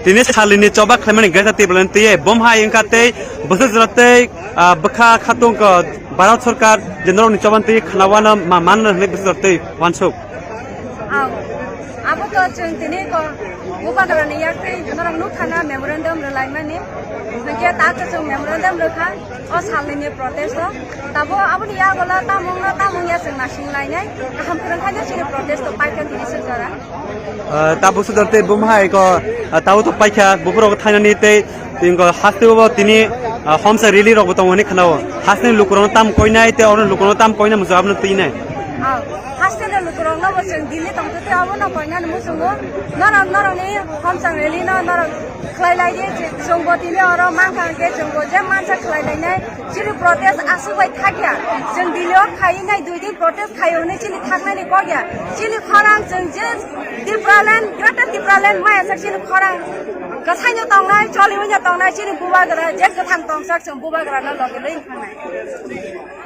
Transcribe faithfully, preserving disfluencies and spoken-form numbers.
Tini salini choba khlaimani Greater Tipraland twi bom hai wngkha tei bwswk jora tei, ah, bwkha khatung ko Bharat Sarkar je norokni choban twi khnawana ma-, manna hwnwi bwswk jora twi wansuk. Aw, abo to chwng tini ko Bubagrani yak tei norok nuk khana memorandum rwlaimani. Hwnkhe ta to chwng memorandum rwkha o salnini protest o. Tabo aboni yagola tamungno tamung ya chwng naising lainai. Kaham kwrwng khaino chini protest o paikha tini swk jora. Ah, tabuk sudar tei bumhai ko, ah, tabuk to paikha, buphurok thainani tei, tei ko haste bo tini, ah, homsa rally rok bo tongo hinwi khnao. Haste ni lukurokno tam koinai tei oro lukurokno tam koinai muchung abono twinai. Ah, haste ni lukurokno bo chwng Delhi tongtwi tei abono koinani muchungo. Norok, norokni homsa rally no norok khlai lai di, chwng bo tini oro mankha hwnkhe chwng bo je mansa khlai lainai. Chini protest aswk bai thakya. Chwng Delhi o khai nai dui din protest khai hwnwi chini thaknani kok ya. Chini khorang chwng je Tipraland, Greater Tipraland maya sak chini khorang kwsaino tongnai, choliwino tongnai, chini bubagra je kwthang tongsak chwng bubagrano logi lwi thangnai.